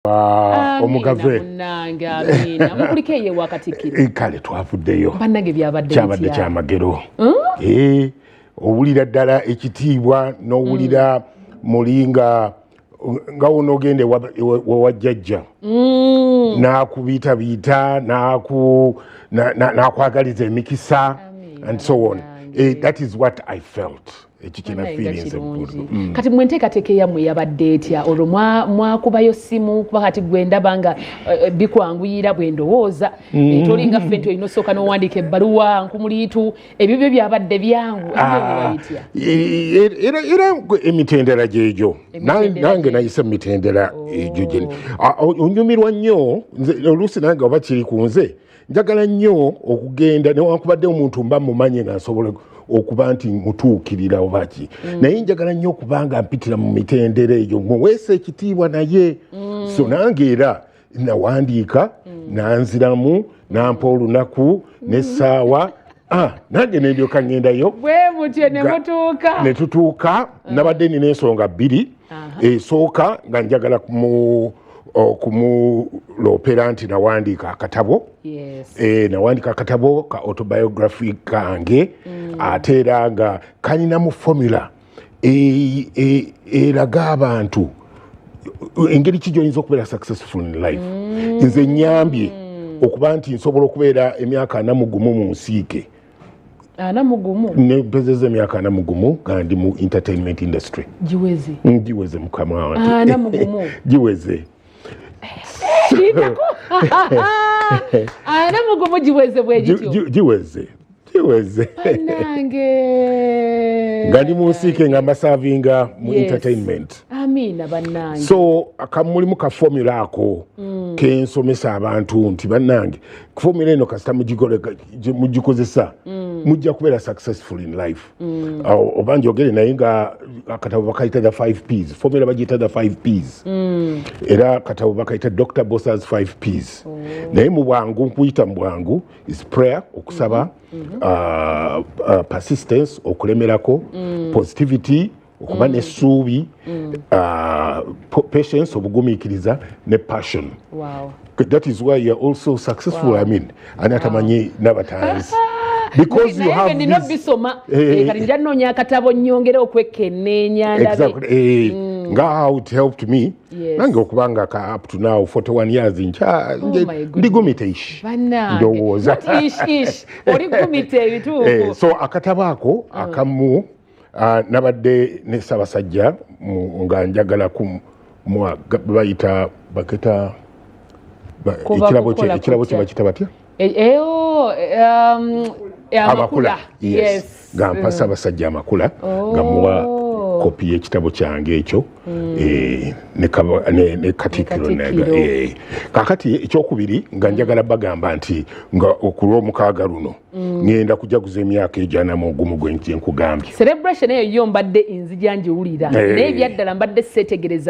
Omugave. Munnange, amiina. Mukuliko eyo ewa Katikkiro? Kale twavuddeyo. Bannange, byabadde Kyabadde bitya? kyamagero. Owulira ddala ekitiibwa n'owulira muli nga wonoogenda ewa jjajja n'akubiitabiita, n'akwagaliza emikisa and so on. That is what I felt. Ekyo Bannange, nga kyenafiirinze. kirungi. Kati mwe enteekateeka eyammwe yabadde etya olwo? Mwakubayo simu? Kuba kati gwe ndaba nga bikwanguyira bwe ndowooza. Tolinga ffe nti olina osooka n'owandiika ebbaluwa nkumuliitu. Ebyo byo byabadde byangu? Ah, Ebyo bitya? Era emitendera gyegyo. Emitendera Nange gyegyo. nayise mu mitendera egyo gye. Onyumirwa nnyo. Nze oluusi nange oba kiri ku nze, njagala nnyo okugenda newankubadde omuntu mba mumanye nga nsobola okuba nti mutuukirira oba ki, naye njagala nnyo okuba nga mpitira mu mitendera egyo, muweesa ekitiibwa. Naye so nange era nawandiika, nanziramu, nampa olunaku n'essaawa. Nange nendyoka ŋŋendayo. Bwe mutyo ne mutuuka. Ne tutuuka. Nabadde nina ensonga bbiri. Esooka nga njagala kumuloopera nti nawandiika akatabo. Nawandiika akatabo ka autobiography kange, ate era nga kalinamu formula eraga abantu engeri ki gy'oyinza okubeera successful in life. Nze nyambye okuba nti nsobola okubeera emyaka 41 mu nsiike. 41? Nempezeza emyaka 41 nga ndi mu entertainment industry. Giweze? Giweze, mukama wange. 41? Giweze. Lindako. 41 giweze bwe gityo? Giweze, giweze. Bannange. Nga ndi mu nsiike nga mbaservinga mu entertainment. Amiina, bannange. So kamulimu ka formula ako kensomesa abantu nti bannange, formula eno kasita mugikozesa, mujja kubeera successful in life. Oba njogere naye nga akatabo bakayita The 5 Ps, formula bagiyita The 5 Ps, era akatabo bakayita Dr Bossa's 5 Ps. Naye mu bwangu, nkuyita mu bwangu, is prayer, okusaba, persistence, okulemerako, positivity, okuba n'essuubi, patience, obugumiikiriza, ne passion. That is why you are also successful. I mean, ani atamanyi Nabatanzi? Because you have Nina this bisoma. Kati nja nnoonya akatabo nnyongere okwekenneenya ndabe. Exactly. Nga how it helped me nange okuba nga ka up to now 41 years ncha Oh my goodness. ndigumite ish. Bannange. Ndowooza. Not ish ish, oli gumite ebituufu. So akatabo ako akamu, nabadde ne Ssaabasajja nga njagala bayita baketa Kuba ekirabo kye kukola ekirabo kye kutya? Bakita batya? Oh, amakula. Yes. Nga mpa Ssaabasajja amakula, nga muwa kopi y'ekitabo kyange ekyo, ne Katikkiro. Katikkiro. Kaakati ekyokubiri nga njagala bagamba nti nga okulwomukaaga luno ŋŋenda kujaguza emyaka egyo 41 gwe nkugambye. Celebration eyo yo mbadde nzija ngiwulira, naye ebyaddala mbadde seetegereza.